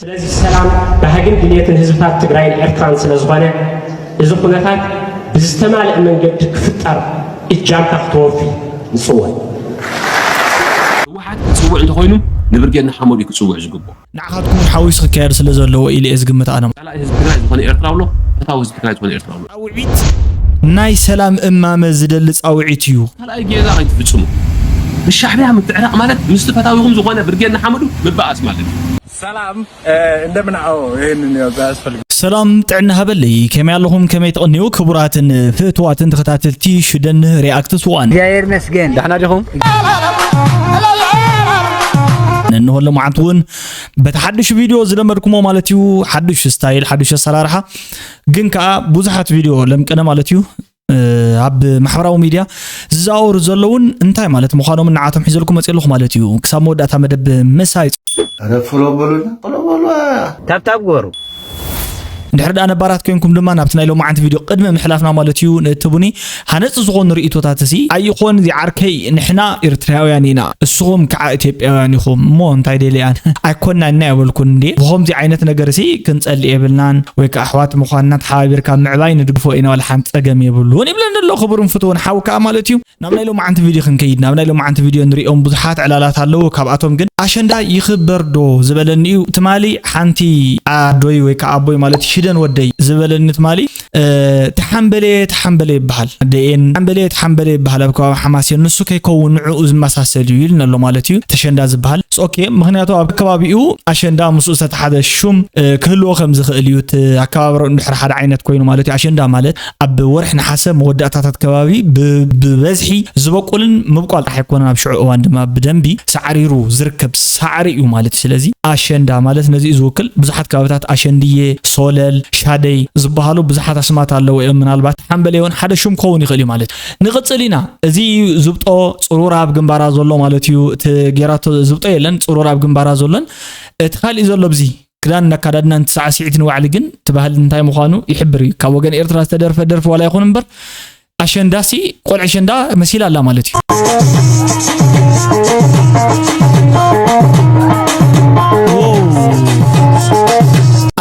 ስለዚ ሰላም ባህግን ድልየትን ህዝብታት ትግራይን ኤርትራን ስለ ዝኾነ፣ እዚ ኩነታት ብዝተማልአ መንገዲ ክፍጠር እጃምካ ክተወፊ ንጽውዕ። ህወሓት ክጽውዕ እንተኾይኑ ንብርጌድ ንሓመዱ እዩ ክጽውዕ ዝግብኦ። ንዓኻትኩም እውን ሓዊሱ ክካየድ ስለ ዘለዎ ኢለ እየ ዝግምት ኣነ። ጸላኢ ህዝቢ ትግራይ ዝኾነ ኤርትራዊ ኣሎ፣ ፈታዊ ህዝቢ ትግራይ ዝኾነ ኤርትራዊ ኣሎ። ጻውዒት ናይ ሰላም እማመ ዝደሊ ጻውዒት እዩ። ካልኣይ ጌጋ ከይትፍጽሙ። ምስ ሻዕቢያ ምትዕራቕ ማለት ምስቲ ፈታዊኹም ዝኾነ ብርጌድ ንሓመዱ ምበኣስ ማለት እዩ። ሰላም እንደምን አዎ ይህንን ያው ባያስፈልግ ሰላም ጥዕና ሃበለይ ከመይ ኣለኹም ከመይ ትቕንዩ ክቡራትን ፍትዋትን ተኸታተልቲ ሽደን ሪኣክትስ ዋን እግዚኣብሔር ይመስገን። ደሕና ዲኹም? ንንሆ ለማዓንቲ እውን በቲ ሓዱሽ ቪድዮ ዝለመድኩሞ ማለት እዩ ሓዱሽ ስታይል ሓዱሽ ኣሰራርሓ ግን ከዓ ብዙሓት ቪድዮ ለምቅነ ማለት እዩ ኣብ ማሕበራዊ ሚድያ ዝዘዋወሩ ዘለውን እንታይ ማለት ምዃኖም ንዓቶም ሒዘልኩም መፅእ ኣለኹ ማለት እዩ ክሳብ መወዳእታ መደብ ምሳይ ኧረ ፎሎ በሉና ፎሎ በሉ ታብታብ ግበሩ። እንድሕር ደኣ ነባራት ኮይንኩም ድማ ናብቲ ናይ ሎማዓንቲ ቪድዮ ቅድሚ ምሕላፍና ማለት እዩ ንእትቡኒ ሃነፂ ዝኾኑ ርእቶታት እዚ ኣይኾን እዚ ዓርከይ ንሕና ኤርትራውያን ኢና እስኹም ከዓ ኢትዮጵያውያን ኢኹም እሞ እንታይ ደልያን ኣይኮንና እና የበልኩን እንዴ ብኸምዚ ዓይነት ነገር እዚ ክንፀልእ የብልናን ወይ ከዓ ኣሕዋት ምዃንና ተሓባቢርካ ምዕባይ ንድግፎ ኢና ዋላ ሓንቲ ፀገም የብሉን ይብለኒ ኣሎ ክቡርን ፍትውን ሓው ከዓ ማለት እዩ ናብ ናይ ሎማዓንቲ ቪድዮ ክንከይድ ናብ ናይ ሎማዓንቲ ቪድዮ ንሪኦም ብዙሓት ዕላላት ኣለዉ ካብኣቶም ግን ኣሸንዳ ይኽበር ዶ ዝበለኒ እዩ ትማሊ ሓንቲ ኣዶይ ወይ ከዓ ኣቦይ ማለት ሽደን ወደይ ዝበለኒ ትማሊ ተሓምበለየ ተሓምበለ ይበሃል ደኤን ተሓምበለየ ተሓምበለ ይበሃል ኣብ ከባቢ ሓማሴን ንሱ ከይከውን ንዕኡ ዝመሳሰል እዩ ኢልኒ ኣሎ ማለት እዩ ተሸንዳ ዝበሃል ኦኬ ምክንያቱ ኣብ ከባቢኡ ኣሸንዳ ምስኡ ዝተተሓዘ ሹም ክህልዎ ከም ዝኽእል እዩ እቲ ኣከባብረኡ እንድሕር ሓደ ዓይነት ኮይኑ ማለት እዩ ኣሸንዳ ማለት ኣብ ወርሒ ነሓሰ መወዳእታታት ከባቢ ብበዝሒ ዝበቁልን ምብቋል ጥራሕ ኣይኮነን ኣብ ሽዑ እዋን ድማ ብደንቢ ሳዕሪሩ ዝርከብ ሳዕሪ እዩ ማለት እዩ ስለዚ ኣሸንዳ ማለት ነዚ እዩ ዝውክል ብዙሓት ከባብታት ኣሸንድየ ሶለል ሻደይ ዝበሃሉ ብዙሓት ኣስማት ኣለዎ እዮም ምናልባት ሓምበለ እውን ሓደ ሹም ክኸውን ይኽእል እዩ ማለት እዩ ንቕፅል ኢና እዚ ዝብጦ ፅሩራ ኣብ ግንባራ ዘሎ ማለት እዩ እቲ ጌራቶ ዝብጦ የለን ፅሩራ ኣብ ግንባራ ዘሎን እቲ ካሊእ ዘሎ ብዚ ክዳን ኣካዳድናን ሳዕስዒት ንባዕሊ ግን እቲ ባህሊ እንታይ ምዃኑ ይሕብር እዩ ካብ ወገን ኤርትራ ዝተደርፈ ደርፊ ዋላ ይኹን እምበር ኣሸንዳሲ ቆልዕ ሸንዳ መሲላ ኣላ ማለት እዩ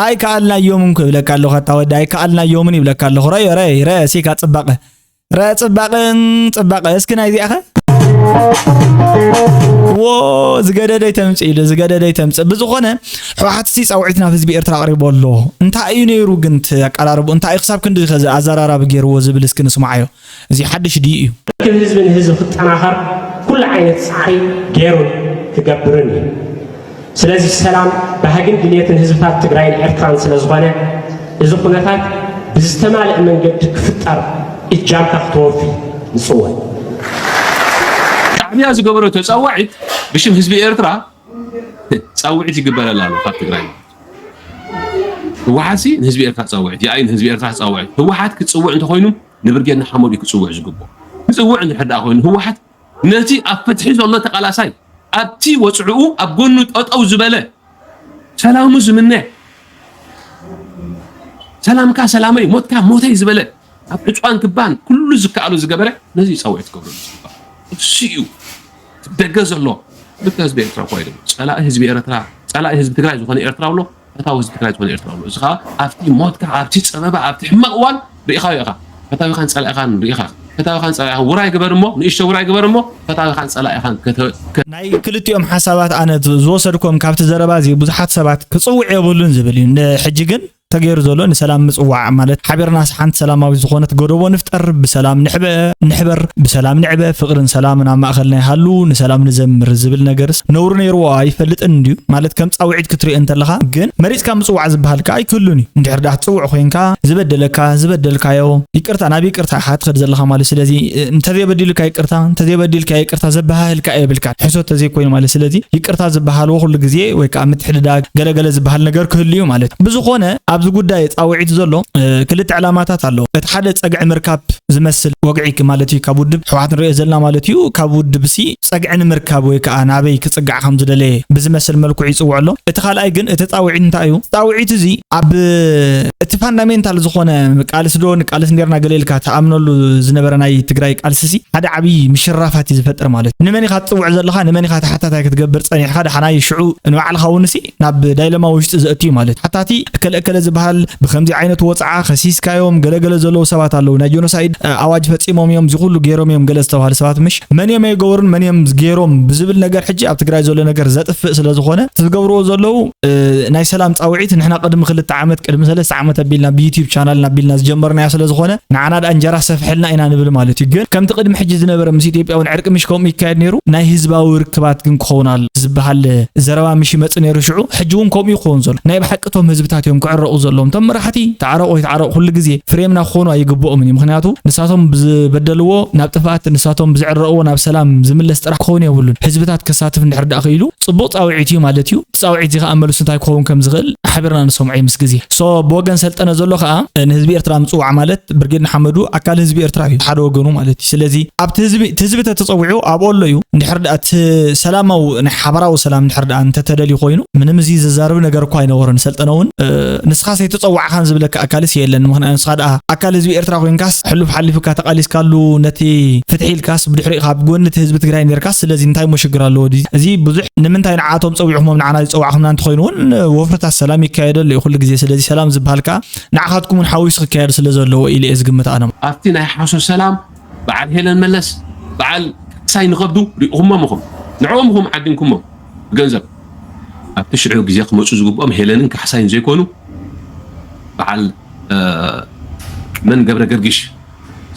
ኣይከኣልናዮምን ኮ ይብለካ ኣለኹ ኣታ ወዲ ኣይከኣልናዮምን ይብለካ ኣለኹ ረዮ ረይ ረሲካ ፅባቐ ረያ ፅባቐን ፅባቐ እስኪ ናይዚኣኸ ዎ ዝገደደይ ተምፅእ ኢሉ ዝገደደይ ተምፅእ ብዝኾነ ሕወሓትሲ ፃውዒት ናብ ህዝቢ ኤርትራ ኣቕሪቦ ኣሎ እንታይ እዩ ነይሩ ግን ኣቀራርቡ እንታይ እዩ ክሳብ ክንዲ ኣዘራራቢ ገይርዎ ዝብል እስኪ ንስማዓዮ እዚ ሓድሽ ድዩ እዩ ርክብ ህዝቢ ንህዝቢ ክጠናኸር ኩሉ ዓይነት ፃዕሪ ገይሩን ክገብርን እዩ ስለዚ ሰላም ባህግን ድልየትን ህዝብታት ትግራይን ኤርትራን ስለዝኾነ እዚ ኩነታት ብዝተማልአ መንገዲ ክፍጠር እጃምካ ክተወፊ ንፅውዕ። ሻዕብያ ዝገበሮ ተፃዋዒት ብሽም ህዝቢ ኤርትራ ፃውዒት ይግበረላ ኣሎ ካብ ትግራይ ህወሓትሲ ንህዝቢ ኤርትራ ፃውዒት የኣይ ንህዝቢ ኤርትራ ፃውዒት ህወሓት ክፅውዕ እንተኮይኑ ንብርጌድ ንሓመዱ ክፅውዕ ዝግብኦ ክፅውዕ እንድሕር ደኣ ኮይኑ ህወሓት ነቲ ኣብ ፍትሒ ዘሎ ተቓላሳይ ኣብቲ ወፅዕኡ ኣብ ጎኑ ጠጠው ዝበለ ሰላሙ ዝምነ ሰላምካ ሰላመይ ሞትካ ሞተይ ዝበለ ኣብ ዕፅዋን ክባን ኩሉ ዝከኣሎ ዝገበረ ነዚ ፃውዒት ክገብረሉ ዝግባእ እሱ እዩ ደገ ዘሎ ልክ ህዝቢ ኤርትራ እኳ ይደሎ ፀላኢ ህዝቢ ኤርትራ ፀላኢ ህዝቢ ትግራይ ዝኾነ ኤርትራ ኣሎ ፈታዊ ህዝቢ ትግራይ ዝኾነ ኤርትራ ኣሎ እዚ ከዓ ኣብቲ ሞትካ ኣብቲ ፀበባ ኣብቲ ሕማቕ እዋን ርኢኻዮ ኢኻ ፈታዊኻን ፀላኢኻን ርኢኻ ኢኻ ፈታዊኻን ፀላኢኻን ውራይ ግበር እሞ ንእሽቶ ውራይ ግበር እሞ ፈታዊኻን ፀላኢኻን ናይ ክልቲኦም ሓሳባት ኣነ ዝወሰድኮም ካብቲ ዘረባ እዚ ብዙሓት ሰባት ክፅውዕ የብሉን ዝብል እዩ ሕጂ ግን ተገይሩ ዘሎ ንሰላም ምፅዋዕ ማለት ሓቢርናስ ሓንቲ ሰላማዊት ዝኾነት ጎደቦ ንፍጠር ብሰላም ንሕበ ንሕበር ብሰላም ንዕበ ፍቅርን ሰላምን ኣብ ማእኸልና ይሃሉ ንሰላም ንዘምር ዝብል ነገርስ ነውሪ ነይርዎ ኣይፈልጥን እንድዩ ማለት ከም ፃውዒት ክትሪኦ እንተለኻ ግን መሪፅካ ምፅዋዕ ዝበሃል ከዓ ኣይክህሉን እዩ እንድሕር ዳኣ ትፅውዕ ኮይንካ ዝበደለካ ዝበደልካዮ ይቅርታ ናብ ይቅርታ ኢኻ ትኸድ ዘለኻ ማለት ስለዚ እንተዘይበዲሉካ ይቅርታ እንተዘይበዲልካ ይቅርታ ዘበሃህልካ የብልካ ሕሶት ተዘይኮይኑ ማለት ስለዚ ይቅርታ ዝበሃልዎ ኩሉ ግዜ ወይ ከዓ ምትሕድዳግ ገለገለ ዝበሃል ነገር ክህሉ እዩ ማለት እዩ ብዝኾነ ኣብ እዚ ጉዳይ ጻውዒት ዘሎ ክልተ ዕላማታት ኣለዎ። እቲ ሓደ ጸግዒ ምርካብ ዝመስል ወግዒ ማለት እዩ፣ ካብ ውድብ ሕወሓት ንሪኦ ዘለና ማለት እዩ። ካብ ውድብ ሲ ጸግዒ ንምርካብ ወይ ከዓ ናበይ ክጽጋዕ ከም ዝደለየ ብዝመስል መልክዑ ይጽውዖ ኣሎ። እቲ ካልኣይ ግን እቲ ጻውዒት እንታይ እዩ? ጻውዒት እዚ ኣብ እቲ ፋንዳሜንታል ዝኾነ ቃልሲ ዶ ንቃልሲ ኔርና ገለ ኢልካ ተኣምነሉ ዝነበረ ናይ ትግራይ ቃልሲ ሲ ሓደ ዓብዪ ምሽራፋት እዩ ዝፈጥር ማለት እዩ። ንመን ኢኻ ትጽውዕ ዘለኻ፣ ንመን ኢኻ ተሓታታይ ክትገብር ጸኒሕካ፣ ዳሕናይ ሽዑ ንባዕልኻ እውን ሲ ናብ ዳይለማ ውሽጢ ዘእቱ እዩ ማለት እዩ። ሓታቲ እከለ እከለ ዝበሃል ብከምዚ ዓይነት ወፅዓ ከሲስካዮም ገለገለ ዘለዉ ሰባት ኣለዉ። ናይ ጆኖሳይድ ኣዋጅ ፈፂሞም እዮም፣ እዚ ኩሉ ገይሮም እዮም ገለ ዝተባሃሉ ሰባት ምሽ መን እዮም ኣይገበሩን መን እዮም ገይሮም ብዝብል ነገር ሕጂ ኣብ ትግራይ ዘሎ ነገር ዘጥፍእ ስለ ዝኾነ እቲ ዝገብርዎ ዘለዉ ናይ ሰላም ፃውዒት ንሕና ቅድሚ ክልተ ዓመት ቅድሚ ሰለስተ ዓመት ኣቢልና ብዩቲብ ቻናል ኣቢልና ዝጀመርናዮ ስለ ዝኾነ ንዓና ደኣ እንጀራ ሰፍሕልና ኢና ንብል ማለት እዩ። ግን ከምቲ ቅድሚ ሕጂ ዝነበረ ምስ ኢትዮጵያ እውን ዕርቂ ምሽ ከምኡ ይካየድ ነይሩ፣ ናይ ህዝባዊ ርክባት ግን ክኸውን ኣሎ ዝበሃል ዘረባ ምሽ ይመጽእ ነይሩ ሽዑ፣ ሕጂ እውን ከምኡ ይኸውን ዘሎ። ናይ ብሓቂ እቶም ህዝብታት እዮም ክዕረቑ ዘለዎም። እቶም መራሕቲ ተዓረቑ ኣይተዓረቑ ኩሉ ግዜ ፍሬምና ክኾኑ ኣይግብኦምን እዩ። ምኽንያቱ ንሳቶም ብዝበደልዎ ናብ ጥፍኣት፣ ንሳቶም ብዝዕረቕዎ ናብ ሰላም ዝምለስ ጥራሕ ክኸውን የብሉን። ህዝብታት ከሳትፍ እንድሕር ደኣ ክኢሉ ጽቡቕ ጻውዒት እዩ ማለት እዩ። እቲ ጻውዒት እዚ ከኣ መልሱ እንታይ ክኸውን ከም ዝኽእል ሓቢርና ንሰምዖ እዩ ምስ ግዜ። ሶ ብወገን ሰልጠነ ዘሎ ከኣ ንህዝቢ ኤርትራ ምጽዋዕ ማለት ብርጌድ ንሓመዱ ኣካል ህዝቢ ኤርትራ እዩ፣ ሓደ ወገኑ ማለት እዩ። ስለዚ ኣብቲ ህዝቢ እቲ ህዝቢ ተተጸዊዑ ኣብኡ ኣሎ እዩ። እንድሕር ደኣ እቲ ሰላማዊ ናይ ሓባራዊ ሰላም እንድሕር ደኣ እንተተደልዩ ኮይኑ ምንም እዚ ዘዛርብ ነገር እኳ ኣይነበሮን። ሰልጠነ እውን ንስኻስ ኣይተጸዋዕኻን ዝብለካ ኣካልስ የለን። ምኽንያቱ ንስኻ ደኣ ኣካል ህዝቢ ኤርትራ ኮይንካስ ሕሉፍ ሓሊፉካ ተቓሊስካሉ ነቲ ፍትሒ ኢልካስ ብድሕሪኡ ካብ ጎኒ እቲ ህዝቢ ትግራይ ኔርካስ ስለዚ እንታይ እሞ ሽግር ኣለዎ? እዚ ብዙሕ ንምንታይ ንዓቶም ጸዊዕኹሞም ንዓና ዝጸዋዕኹምና እንተኾይኑ እውን ወፍርታት ሰላም ይካየደሉ እዩ ኩሉ ግዜ። ስለዚ ሰላም ዝበሃል ከኣ ንዓኻትኩም እውን ሓዊሱ ክካየድ ስለ ዘለዎ ኢሉ እየ ዝግምት ኣነ። ኣብቲ ናይ ሓሶ ሰላም በዓል ሄለን መለስ በዓል ካሕሳይ ንኸብዱ ሪእኹሞም ኢኹም። ንዕኦም ኢኹም ዓዲምኩሞም ብገንዘብ። ኣብቲ ሽዑ ግዜ ክመፁ ዝግብኦም ሄለንን ካሕሳይን ዘይኮኑ በዓል መን ገብረ ገርግሽ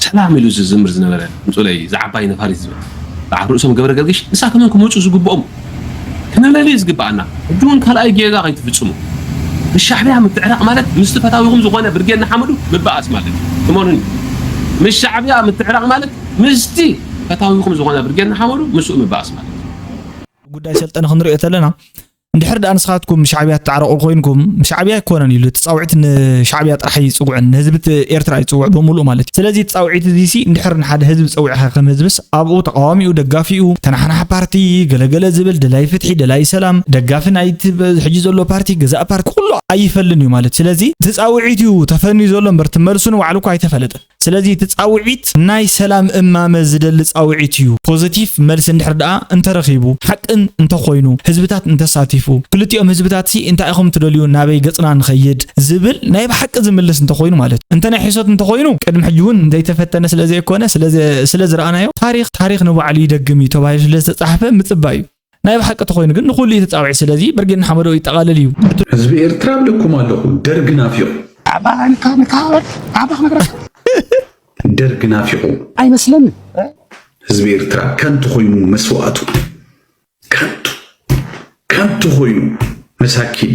ሰላም ኢሉ ዝዝምር ዝነበረ ምፁለይ ዝዓባይ ነፋሪት ዝብል በዓል ርእሶም ገብረ ገርግሽ ንሳቶም እዮም ክመፁ ዝግብኦም። ክንብለሉ እዩ ዝግብኣና። ሕጂ እውን ካልኣይ ጌጋ ከይትፍፅሙ። ምስ ሻዕብያ ምትዕራቕ ማለት ምስቲ ፈታዊኹም ዝኾነ ብርጌድ ንሓመዱ ምበኣስ ማለት እዩ። እመኑኒ። ምስ ሻዕብያ ምትዕራቕ ማለት ምስቲ ፈታዊኹም ዝኾነ ብርጌድ ንሓመዱ ምስኡ ምበኣስ ማለት እዩ። ጉዳይ ሰልጠነ ክንሪኦ ተለና እንድሕር ደኣ ንስኻትኩም ሻዕብያ ትዓረቑ ኮይንኩም ሻዕብያ ኣይኮነን ኢሉ እቲ ጻውዒት ንሻዕብያ ጥራሕ ይጽውዕን ንህዝቢ ኤርትራ ይጽውዕ ብምሉእ ማለት እዩ። ስለዚ እቲ ጻውዒት እዚ ሲ እንድሕር ንሓደ ህዝቢ ጸዊዕካ ከም ህዝብስ ኣብኡ ተቃዋሚኡ ደጋፊኡ ተናሓናሒ ፓርቲ ገለገለ ዝብል ደላይ ፍትሒ ደላይ ሰላም ደጋፊ ናይቲ ሕጂ ዘሎ ፓርቲ ገዛእ ፓርቲ ኩሉ ኣይፈልን እዩ ማለት እዩ። ስለዚ እቲ ጻውዒት እዩ ተፈንዩ ዘሎ እምበር እቲ መልሱ ንባዕሉ እኳ ኣይተፈለጠን። ስለዚ እቲ ጻውዒት ናይ ሰላም እማመ ዝደሊ ጻውዒት እዩ። ፖዘቲቭ መልሲ እንድሕር ደኣ እንተረኺቡ፣ ሓቅን እንተኾይኑ፣ ህዝብታት እንተሳቲፉ፣ ክልቲኦም ህዝብታት ሲ እንታይ ኢኹም ትደልዩ ናበይ ገጽና ንኸይድ ዝብል ናይ ብሓቂ ዝምልስ እንተኾይኑ ማለት እዩ። እንተ ናይ ሕሶት እንተኾይኑ ቅድሚ ሕጂ እውን ዘይተፈተነ ስለ ዘይኮነ ስለ ዝረኣናዮ ታሪኽ ታሪኽ ንባዕሉ ይደግም እዩ ተባሂሉ ስለ ዝተጻሕፈ ምጽባይ እዩ። ናይ ብሓቂ ተኾይኑ ግን ንኹሉ እዩ ተጻውዒ። ስለዚ ብርጌድ ንሓመዱ ይጠቓለል እዩ። ህዝቢ ኤርትራ እብለኩም ኣለኹ ደርግ ናፊቑ። ኣባ ንካ ንካ ኣባ ክነግረካ። ደርግ ናፊቑ። ኣይመስለንን። ህዝቢ ኤርትራ ከንቱ ኮይኑ መስዋእቱ ከንቱ ከንቱ ኮይኑ መሳኪን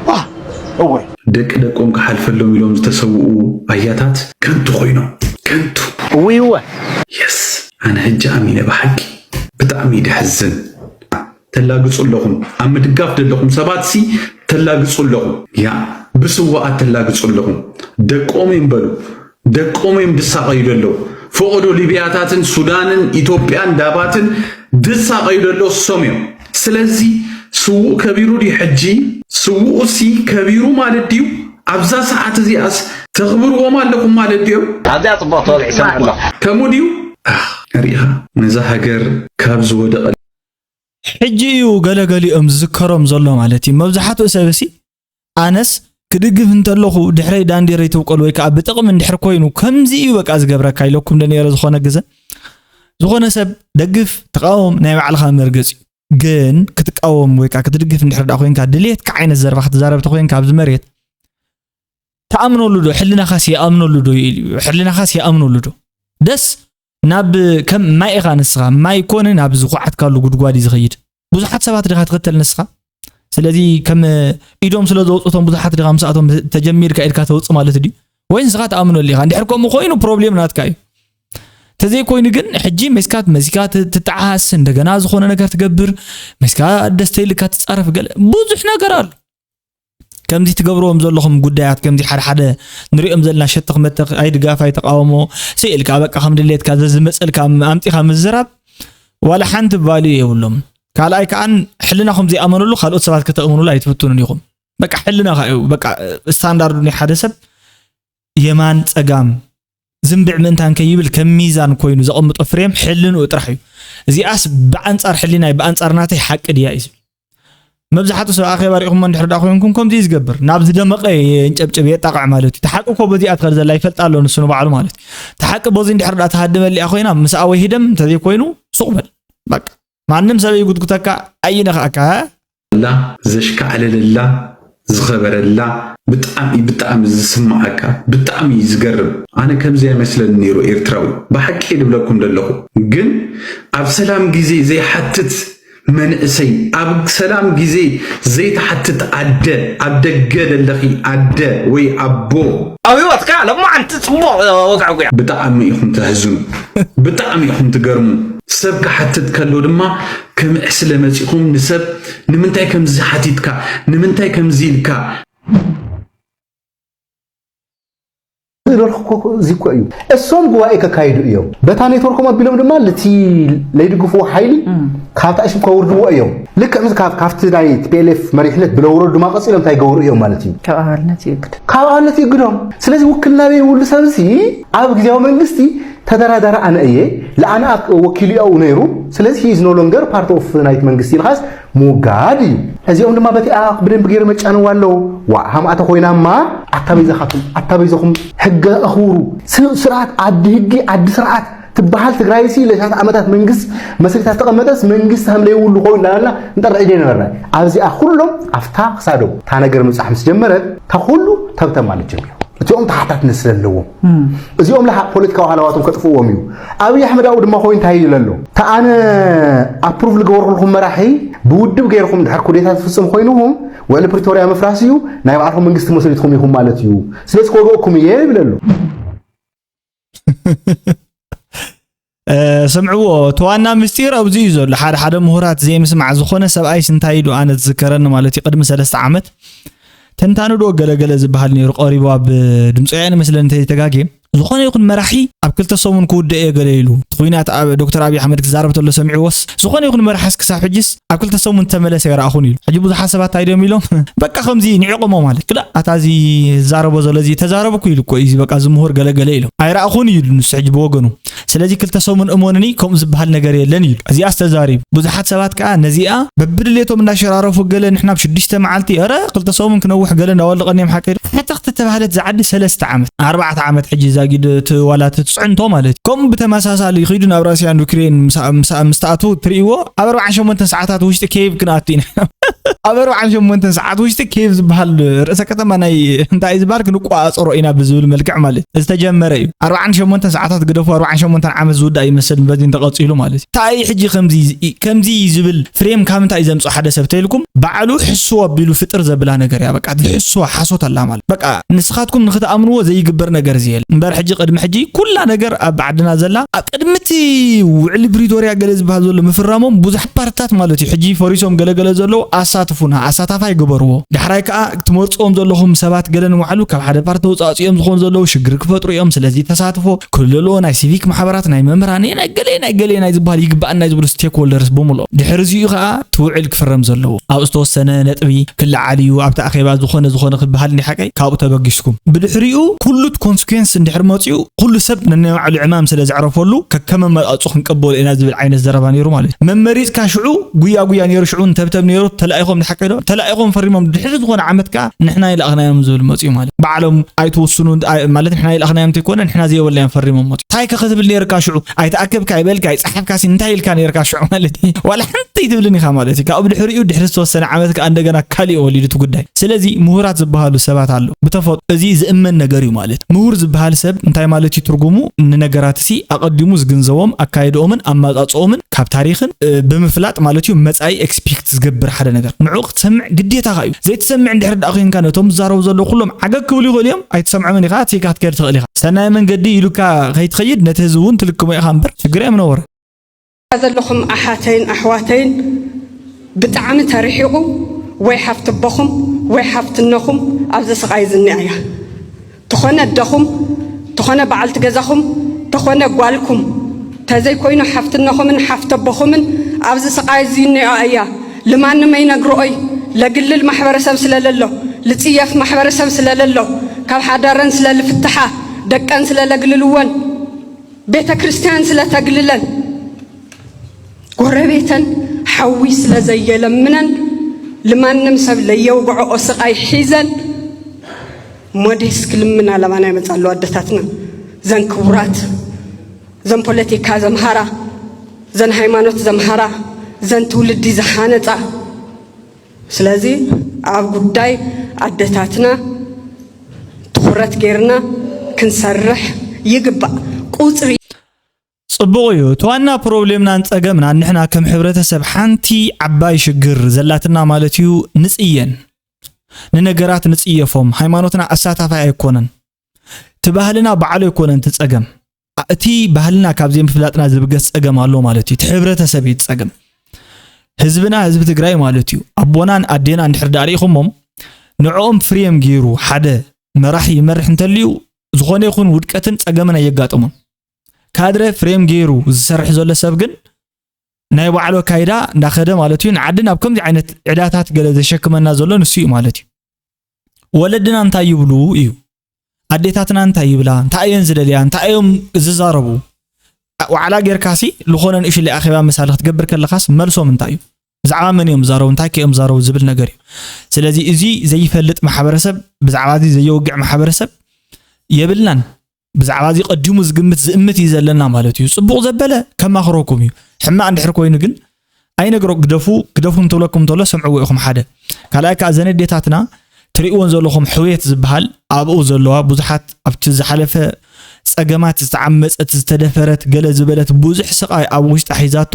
ዋ እወ ደቂ ደቆም ክሓልፈሎም ኢሎም ዝተሰውኡ ኣያታት ከንቱ ኮይኖም ከንቱ እውይ እወ የስ ኣነ ሕጂ ኣሚነ ብሓቂ ብጣዕሚ ደሕዝን ተላግጹ ኣለኹም ኣብ ምድጋፍ ዘለኹም ሰባት ሲ ተላግጹ ኣለኹም ያ ብስዋኣት ተላግጹ ኣለኹም ደቆም እዮም በሉ ደቆም እዮም ዝሳቐዩ ዘለዉ ፈቐዶ ሊብያታትን ሱዳንን ኢትዮጵያን ዳባትን ዝሳቐዩ ዘለዉ እሶም እዮም ስለዚ ስዉእ ከቢሩ ድዩ ሕጂ ስዉኡ ሲ ከቢሩ ማለት ድዩ ኣብዛ ሰዓት እዚኣስ ተኽብርዎም ኣለኹም ማለት ድዮም ኣብዚኣ ጽቡቕ ተወግዒ ሰምዑ ኣለኹ ከምኡ ድዩ ሪኢኻ ነዛ ሃገር ካብ ዝወደቐ ሕጂ እዩ ገለገሊኦም ዝዝከሮም ዘሎ ማለት እዩ። መብዛሕትኡ ሰብሲ ኣነስ ክድግፍ እንተለኹ ድሕረይ ዳንዴረይ ትብቆል ወይ ከዓ ብጥቕሚ እንድሕር ኮይኑ ከምዚ እዩ በቃ ዝገብረካ ኢለኩም ዶ ነይረ ዝኾነ ግዘ ዝኾነ ሰብ ደግፍ ተቃወም ናይ ባዕልኻ መርገፂ እዩ። ግን ክትቃወም ወይ ከዓ ክትድግፍ እንድሕር ዳ ኮይንካ ድሌትካ ዓይነት ዘረባ ክትዛረብ ተኮይንካ ኣብዚ መሬት ተኣምነሉ ዶ ሕልናኻስ የኣምነሉ ዶ ኢሉ ሕልናኻስ የኣምነሉ ዶ ደስ ናብ ከም ማይ ኢኻ ንስኻ ማይ ኮነ ናብ ዝኹዓትካሉ ጉድጓድ እዩ ዝኸይድ ብዙሓት ሰባት ዲኻ ትኽተል ንስኻ ስለዚ ከም ኢዶም ስለ ዘውፅቶም ብዙሓት ዲኻ ምስኣቶም ተጀሚርካ ኢድካ ተውፅእ ማለት ድዩ ወይ ንስኻ ተኣምነሉ ኢኻ እንድሕር ከምኡ ኮይኑ ፕሮብሌም ናትካ እዩ ተዘይኮይኑ ግን ሕጂ መስካ መስካ ትጠዓስ እንደገና ዝኾነ ነገር ትገብር መስካ ደስተይልካ ትፃረፍ ገለ ብዙሕ ነገር ኣሎ ከምዚ ትገብርዎም ዘለኹም ጉዳያት፣ ከምዚ ሓደ ሓደ ንሪኦም ዘለና ሸተኽ መተኽ፣ ኣይ ድጋፍ ኣይ ተቃውሞ፣ ስኢልካ በቃ ከም ድሌትካ ዘዝመፀልካ ኣምፂኻ ምዝራብ ዋላ ሓንቲ ቫልዩ የብሎም። ካልኣይ ከዓን ሕልናኹም ዘይኣመነሉ ካልኦት ሰባት ከተእምኑሉ ኣይትፍትኑን ኢኹም። በቃ ሕልናኻ እዩ በቃ ስታንዳርዱ ናይ ሓደ ሰብ የማን ጸጋም ዝንብዕ ምእንታን ከይብል ከም ሚዛን ኮይኑ ዘቐምጦ ፍሬም ሕልንኡ ጥራሕ እዩ። እዚኣስ ብኣንጻር ሕሊናይ ብኣንጻር ናተይ ሓቂ ድያ እዩ ዝብል። መብዛሕትኡ ሰብ ኣኼባ ሪእኹሞ እንድሕር ደኣ ኮይንኩም ከምዚ እዩ ዝገብር። ናብ ዝደመቐ የንጨብጭብ የጣቕዕ ማለት እዩ። እቲ ሓቂ እኮ በዚኣ ትኸድ ዘላ ይፈልጣ ኣሎ ንሱ ንባዕሉ ማለት እዩ። እቲ ሓቂ በዚ እንድሕር ደኣ ትሃድመሊኣ ኮይና ምስኣ ወይ ህደም እንተዘይኮይኑ ሱቕ በል። በቃ ማንም ሰብ ይጉትጉተካ ኣይነኽኣካ። ላ ዘሽካዕለለላ ዝኸበረላ ብጣዕሚ ብጣዕሚ ዝስማዓካ ብጣዕሚ እዩ ዝገርም። ኣነ ከምዚ ኣይመስለኒ ነይሩ ኤርትራዊ ብሓቂ ድብለኩም ደለኹ። ግን ኣብ ሰላም ግዜ ዘይሓትት መንእሰይ፣ ኣብ ሰላም ግዜ ዘይትሓትት ኣደ፣ ኣብ ደገ ደለኺ ኣደ ወይ ኣቦ ኣብ ህይወትካ ለማዓንቲ ፅቡቕ ወግዕጉያ ብጣዕሚ ኢኹም ተህዝኑ፣ ብጣዕሚ ኢኹም ትገርሙ። ሰብ ክሓትት ከሎ ድማ ክምዕስለ መፂኹም ንሰብ ንምንታይ ከምዚ ሓቲትካ ንምንታይ ከምዚ ኢልካ ዝደርኩ እዚ እኮ እዩ። እሶም ጉባኤ ከካይዱ እዮም። በታ ኔትወርኮም ኣቢሎም ድማ ልቲ ለይድግፍዎ ሓይሊ ካብታ እሽም ከውርድዎ እዮም። ልክዕ ምስ ካብ ካብቲ ናይ ቲፒኤልኤፍ መሪሕነት ብለውረዱ ድማ ቀፂሎም እንታይ ይገብሩ እዮም ማለት እዩ። ካብ ኣባልነት ይእግድ። ካብ ኣባልነት ይእግዶም። ስለዚ ውክልና በይ ውሉ ሰብ እዚ ኣብ ግዜያዊ መንግስቲ ተደራዳሪ ኣነ እየ ለኣነ ወኪሉ ያው ነይሩ። ስለዚ he is no longer part of ናይቲ መንግስቲ ኢልካስ ምውጋድ እዩ። እዚኦም ድማ በቲኣ ብደንቢ ገይሩ መጫንዋ ኣለዉ። ዋ ሃምኣተ ኮይናማ ኣታ በይዛኻትኩም ኣታ በይዛኹም ሕገ ኣኽብሩ። ስ- ስርዓት ዓዲ ህጊ ዓዲ ስርዓት ትበሃል ትግራይሲ ለሻት ዓመታት መንግስት መስሪታ ዝተቐመጠስ መንግስቲ ከም ለይብሉ ኮይኑ እናበልና እንጠርዕ ኢደ ነበርና። ኣብዚኣ ኩሎም ኣብታ ክሳዶም እታ ነገር ምብፃሕ ምስ ጀመረት እታ ኩሉ ተብተብ ማለት ጀሚሩ። እቲኦም ተሓታትነት ስለ ኣለዎም እዚኦም ለሓ ፖለቲካዊ ሃለዋቶም ከጥፍዎም እዩ። ኣብይ ኣሕመድ ኣብኡ ድማ ኮይኑ እንታይ ይብል ኣሎ? ተኣነ ኣፕሩቭ ልገበርኩልኩም መራሒ ብውድብ ገይርኩም ድሕር ኩዴታ ዝፍፅም ኮይንኹም ውዕሊ ፕሪቶርያ ምፍራስ እዩ ናይ ባዕልኹም መንግስቲ መስሪትኩም ኢኹም ማለት እዩ። ስለዚ ክወግአኩም እየ ይብል ኣሎ። ስምዕዎ እቲ ዋና ምስጢር ኣብዚ እዩ ዘሎ። ሓደ ሓደ ምሁራት ዘይምስማዕ ዝኾነ ሰብኣይስ እንታይ ኢሉ ኣነ ዝዝከረኒ ማለት እዩ ቅድሚ ሰለስተ ዓመት ተንታኑ ዶ ገለገለ ዝበሃል ነይሩ ቀሪቡ ኣብ ድምፂ ወያነ መስለኒ እንተይተጋግየ ዝኾነ ይኹን መራሒ ኣብ ክልተ ሰሙን ክውድእ እየ ገለ ኢሉ እቲ ኩናት ኣብ ዶክተር ኣብይ ኣሕመድ ክዛረብ ተሎ ሰሚዕዎስ ዝኾነ ይኹን መራሒስ ክሳብ ሕጅስ ኣብ ክልተ ሰሙን ተመለሰ ኣይረኣኹን ኢሉ ሕጂ ብዙሓት ሰባት እንታይ ድዮም ኢሎም በቃ ከምዚ ንዒቆሞ ማለት ክላ ኣታ እዚ ዝዛረቦ ዘሎ እዚ ተዛረቡ እኮ ኢሉ እኮ እዚ በቃ እዚ ምሁር ገለገለ ኢሎም ኣይረኣኹን እዩ ኢሉ ንሱ ሕጂ ብወገኑ ስለዚ ክልተ ሰሙን እመኑኒ ከምኡ ዝበሃል ነገር የለን እዩ እዚኣስ ተዛሪቡ ብዙሓት ሰባት ከዓ ነዚኣ በብድሌቶም እንዳሸራረፉ ገለ ንሕና ኣብ ሽዱሽተ መዓልቲ ኧረ ክልተ ሰሙን ክነውሕ ገለ እንዳወለቐኒ እዮም ሓቀይ ሕተኽቲ ተባህለት ዝዓዲ ሰለስተ ዓመት ኣርባዕተ ዓመት ሕጂ ዛጊድ እቲ ዋላ እቲ ትፅዕንቶ ማለት እዩ ከምኡ ብተመሳሳሊ ይኸይዱ ናብ ራስያን ዩክሬን ምስ ተኣቱ ትርእይዎ ኣብ ኣርባዓን ሸሞንተን ሰዓታት ውሽጢ ኬቭ ክንኣቱ ኢና ኣብ ኣርባዓን ሸሞንተን ሰዓት ውሽጢ ኬቭ ዝበሃል ርእሰ ከተማ ናይ እንታይ ዝበሃል ክንቋፀሮ ኢና ብዝብል መልክዕ ማለት ዝተጀመረ እዩ ኣርባዓን ሸሞንተን ሰዓታት ግደፉ ኣርባዓን ሸሞንተን ዓመት ዝውዳእ ይመስል በዚ እንተቐፂሉ ማለት እዩ እንታይ ሕጂ ከምዚ ከምዚ ዝብል ፍሬም ካብ እንታይ ዘምፅኦ ሓደ ሰብ ተይልኩም ባዕሉ ሕስዎ ኣቢሉ ፍጥር ዘብላ ነገር እያ በቃ ዝሕስዋ ሓሶት ኣላ ማለት በቃ ንስኻትኩም ንክትኣምንዎ ዘይግበር ነገር ዝየለ እምበር ሕጂ ቅድሚ ሕጂ ኩላ ነገር ኣብ ዓድና ዘላ ኣብ ቅድሚ እቲ ውዕሊ ፕሪቶርያ ገለ ዝበሃል ዘሎ ምፍራሞም ብዙሕ ፓርትታት ማለት እዩ ሕጂ ፈሪሶም ገለገለ ዘለዉ ኣሳትፉና ኣሳታፋይ ግበርዎ ዳሕራይ ከዓ ትመርፅዎም ዘለኹም ሰባት ገለ ንባዕሉ ካብ ሓደ ፓርቲ ተውፃእፂኦም ዝኾኑ ዘለዉ ሽግር ክፈጥሩ እዮም ስለዚ ተሳትፎ ክልልዎ ናይ ሲቪክ ማሕበራት ናይ መምህራን ናይ ገለ ናይ ገለ ናይ ዝበሃል ይግባኣና ዝብሉ ስቴክሆልደርስ ብምልኦም ድሕሪ እዚኡ ከዓ ትውዕል ክፍረም ዘለዎ ኣብ ዝተወሰነ ነጥቢ ክለዓል እዩ ኣብቲ ኣኼባ ዝኾነ ዝኾነ ክበሃል እንዲ ሓቀይ ካብኡ ተበጊስኩም ብድሕሪኡ ኩሉ ኮንስኩንስ እንድሕር መፅኡ ኩሉ ሰብ ነናይ ባዕሉ ዕማም ስለ ዘዕረፈሉ ከከመ መርኣፁ ክንቀበሎ ኢና ዝብል ዓይነት ዘረባ ነይሩ ማለት እዩ መመሪፅካ ሽዑ ጉያ ጉያ ነይሩ ሽዑ ንተብተብ ነይሩ ተላኢኾም ንሓቀዶ ተላኢኾም ፈሪሞም ድሕሪ ዝኾነ ዓመት ከዓ ንሕና ይለኣኽናዮም ዝብል መፅኡ ማለት ባዕሎም ኣይትውስኑ ማለት ንሕና ይለኣኽናዮም እንተይኮነ ንሕና ዘይበልናዮም ፈሪሞም መፅኡ እንታይ ከ ክትብል ነይርካ ሽዑ ኣይተኣከብካ ኣይበልካ ኣይፀሓፍካሲ እንታይ ኢልካ ነይርካ ሽዑ ማለት እዩ ዋላ ሓንቲ ኣይትብልን ኢኻ ማለት እዩ ካብ ድሕሪኡ ድሕሪ ዝተወሰነ ዓመት ከዓ እንደገና ካሊእ ወሊዱ እቲ ጉዳይ ስለዚ ምሁራት ዝበሃሉ ሰባት ኣሎ ብተፈጥሮ እዚ ዝእመን ነገር እዩ ማለት ምሁር ዝበሃል ሰብ እንታይ ማለት እዩ ትርጉሙ ንነገራት ሲ ኣቐዲሙ ዝግንዘቦም ኣካይድኦምን ኣማፃፅኦምን ካብ ታሪክን ብምፍላጥ ማለት እዩ መፃኢ ኤክስፔክት ዝገብር ሓደ ነገር ንዑ ክትሰምዕ ግዴታኻ እዩ ዘይትሰምዕ እንድሕር ዳኣ ኮይንካ ነቶም ዝዛረቡ ዘለዉ ኩሎም ዓገግ ክብሉ ይኽእሉ እዮም ኣይትሰምዖምን ኢኻ ቴካ ክትከድ ትኽእል ኢኻ ሰናይ መንገዲ ኢሉካ ከይትኸይድ ነቲ ህዝቢ እውን ትልክሞ ኢኻ እምበር ሽግር እዮም ነወረ ዘለኹም ኣሓተይን ኣሕዋተይን ብጣዕሚ ተርሒቑ ወይ ሓፍቲ ኣቦኹም ወይ ሓፍቲ እነኹም ኣብዚ ስቓይ ዝኒኣ እያ። ተኾነ ኣደኹም፣ ተኾነ በዓልቲ ገዛኹም፣ ተኾነ ጓልኩም፣ ተዘይኮይኑ ሓፍቲ እነኹምን ሓፍቲ ኣቦኹምን ኣብዚ ስቓይ ዝኒኣ እያ። ልማንም ኣይነግርኦይ፣ ለግልል ማሕበረሰብ ስለለሎ፣ ልጽየፍ ማሕበረሰብ ስለለሎ፣ ካብ ሓዳረን ስለ ልፍትሓ፣ ደቀን ስለ ለግልልወን፣ ቤተ ክርስቲያን ስለ ተግልለን፣ ጎረቤተን ሓዊ ስለ ዘየለምነን፣ ልማንም ሰብ ለየውግዐኦ ስቓይ ሒዘን፣ ሞዴስ ክልምና ለባና ይመጻ ኣለዋ ኣደታትና። ዘን ክቡራት፣ ዘን ፖለቲካ ዘምሃራ፣ ዘን ሃይማኖት ዘምሃራ፣ ዘን ትውልዲ ዝሃነጻ። ስለዚ ኣብ ጉዳይ ኣደታትና ትኹረት ጌርና ክንሰርሕ ይግባእ። ቁጽሪ ጽቡቕ እዩ። እቲ ዋና ፕሮብሌምናን ጸገምናን ንሕና ከም ሕብረተሰብ ሓንቲ ዓባይ ሽግር ዘላትና ማለት እዩ፣ ንጽየን። ንነገራት ንጽየፎም። ሃይማኖትና ኣሳታፋይ ኣይኮነን። እቲ ባህልና ባዕሉ ኣይኮነን እቲ ጸገም። ኣ-፣ እቲ ባህልና ካብ ዘይምፍላጥና ዝብገስ ጸገም ኣሎ ማለት እዩ። እቲ ሕብረተሰብ እዩ እቲ ጸገም። ህዝብና ህዝቢ ትግራይ ማለት እዩ። ኣቦናን ኣዴና እንድሕር ደኣ ርኢኹሞም፣ ንዕኦም ፍሬም ገይሩ ሓደ መራሒ ይመርሕ እንተልዩ፣ ዝኾነ ይኹን ውድቀትን ጸገምን ኣየጋጥሞን። ካድረ ፍሬም ገይሩ ዝሰርሕ ዘሎ ሰብ ግን ናይ ባዕሉ ኣካይዳ እንዳኸደ ማለት እዩ፣ ንዓዲ ናብ ከምዚ ዓይነት ዕዳታት ገለ ዘሸክመና ዘሎ ንሱ እዩ ማለት እዩ። ወለድና እንታይ ይብሉ እዩ? ኣዴታትና እንታይ ይብላ? እንታይ እየን ዝደልያ? እንታይ እዮም ዝዛረቡ? ዋዕላ ጌርካሲ ልኾነ ንእሽለይ ኣኼባ መሳሊ ክትገብር ከለኻስ መልሶም እንታይ እዩ? ብዛዕባ መን እዮም ዝዛረቡ? እንታይ ከ እዮም ዝዛረቡ ዝብል ነገር እዩ። ስለዚ እዚ ዘይፈልጥ ማሕበረሰብ፣ ብዛዕባ እዚ ዘየውግዕ ማሕበረሰብ የብልናን። ብዛዕባ እዚ ቀዲሙ ዝግምት ዝእምት እዩ ዘለና ማለት እዩ። ጽቡቕ ዘበለ ከማኽረኩም እዩ። ሕማቕ እንድሕር ኮይኑ ግን ኣይነግሮ፣ ግደፉ፣ ግደፉ እንትብለኩም እንተሎ ሰምዕዎ ኢኹም ሓደ። ካልኣይ ከኣ እዘን ኣዴታትና ትርእይወን ዘለኹም ሕውየት ዝበሃል ኣብኡ ዘለዋ ብዙሓት ኣብቲ ዝሓለፈ ጸገማት ዝተዓመጸት፣ ዝተደፈረት፣ ገለ ዝበለት ብዙሕ ስቓይ ኣብ ውሽጣ ሒዛቶ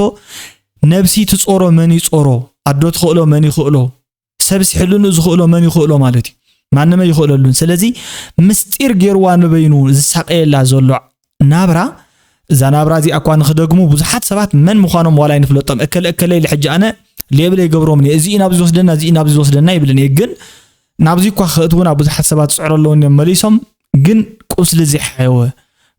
ነብሲ ትጾሮ መን ይጾሮ? ኣዶ ትኽእሎ መን ይኽእሎ? ሰብ ሲሕልኑ ዝኽእሎ መን ይኽእሎ ማለት እዩ። ማንም ኣይኽእለሉን። ስለዚ ምስጢር ገይርዋ ንበይኑ ዝሳቀየላ ዘሎ ናብራ፣ እዛ ናብራ እዚኣ እኳ ንኽደግሙ ብዙሓት ሰባት መን ምዃኖም ዋላ ኣይንፍለጦም። እከለ እከለ ኢለ ሕጂ ኣነ ሌብል ኣይገብሮምን እየ። እዚ እዩ ናብዚ ዝወስደና፣ እዚ እዩ ናብዚ ዝወስደና ይብልን እየ። ግን ናብዚ እኳ ክእትዉና ብዙሓት ሰባት ዝጽዕሩ ኣለዉ እዮም መሊሶም። ግን ቁስሊ ዘይሓየወ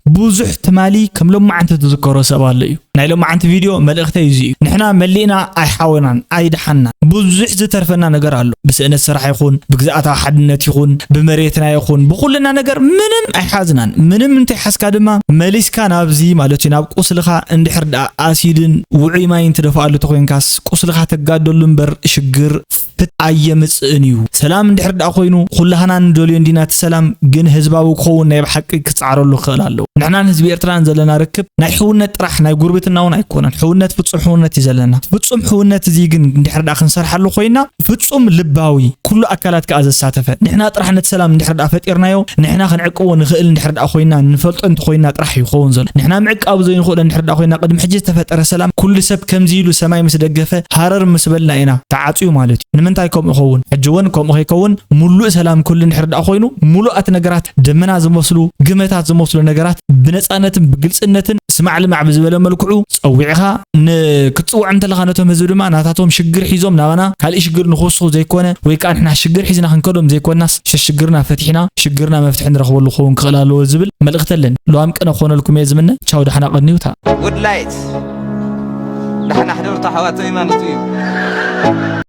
ብዙሕ ትማሊ ከም ሎማዓንቲ ትዝከሮ ሰብ ኣሎ እዩ። ናይ ሎማዓንቲ ቪድዮ መልእኽተይ እዚ እዩ። ንሕና መሊእና ኣይሓወናን፣ ኣይደሓንናን። ብዙሕ ዝተርፈና ነገር ኣሎ። ብስእነት ስራሕ ይኹን፣ ብግዝኣታዊ ሓድነት ይኹን፣ ብመሬትና ይኹን፣ ብኹልና ነገር ምንም ኣይሓዝናን። ምንም እንተይሓዝካ ድማ መሊስካ ናብዚ ማለት እዩ፣ ናብ ቁስልኻ እንድሕር ደኣ ኣሲድን ውዑይ ማይን ትደፍኣሉ ተኾይንካስ ቁስልኻ ተጋደሉ እምበር ሽግር ፍት ኣየምጽእን እዩ። ሰላም እንድሕር ደኣ ኮይኑ ኩላህና ንደልዮ እንዲና እቲ ሰላም፣ ግን ህዝባዊ ክኸውን ናይ ብሓቂ ክጸዓረሉ ክኽእል ኣለዎ። ንሕናን ህዝቢ ኤርትራን ዘለና ርክብ ናይ ሕውነት ጥራሕ ናይ ጉርብትና እውን ኣይኮነን። ሕውነት ፍጹም ሕውነት እዩ ዘለና። ፍጹም ሕውነት እዚ ግን እንድሕር ደኣ ክንሰርሓሉ ኮይና ፍጹም ልባዊ ኩሉ ኣካላት ከኣ ዘሳተፈ ንሕና ጥራሕ ነቲ ሰላም እንድሕር ደኣ ፈጢርናዮ ንሕና ክንዕቅቦ ንኽእል እንድሕር ደኣ ኮይና ንፈልጦ እንተኾይና ጥራሕ እዩ ክኸውን ዘሎ። ንሕና ምዕቃቡ ዘይንኽእሎ እንድሕር ደኣ ኮይና ቅድሚ ሕጂ ዝተፈጠረ ሰላም ኩሉ ሰብ ከምዚ ኢሉ ሰማይ ምስ ደገፈ ሃረር ምስ በልና ኢና ተዓጽዩ ማለት እዩ። ንምንታይ ከምኡ ይኸውን? ሕጂ እውን ከምኡ ከይከውን ምሉእ ሰላም ኩሉ እንድሕር ደኣ ኮይኑ ምሉኣት ነገራት ደመና ዝመስሉ ግመታት ዝመስሉ ነገራት ብነጻነትን ብግልጽነትን ስማዕ ልማዕ ብዝበለ መልክዑ ጸዊዕኻ ን-፣ ክትጽውዖም እንተለኻ ነቶም ህዝቢ ድማ ናታቶም ሽግር ሒዞም ናባና ካልእ ሽግር ንኽውስኹ ዘይኮነ ወይ ከኣ ንሕና ሽግር ሒዝና ክንከዶም ዘይኮናስ ሸሽግርና ፈቲሕና ሽግርና መፍትሒ ንረኽበሉ ክኸውን ክኽእል ኣለዎ ዝብል መልእኽቲ ኣለኒ። ለዋም ቅነ ክኾነልኩም እየ ዝምነ። ቻው፣ ደሓና ቀንዩታ። ጉድ ላይት። ደሓና ሕደሩ ኣሕዋተይ ማለት እዩ።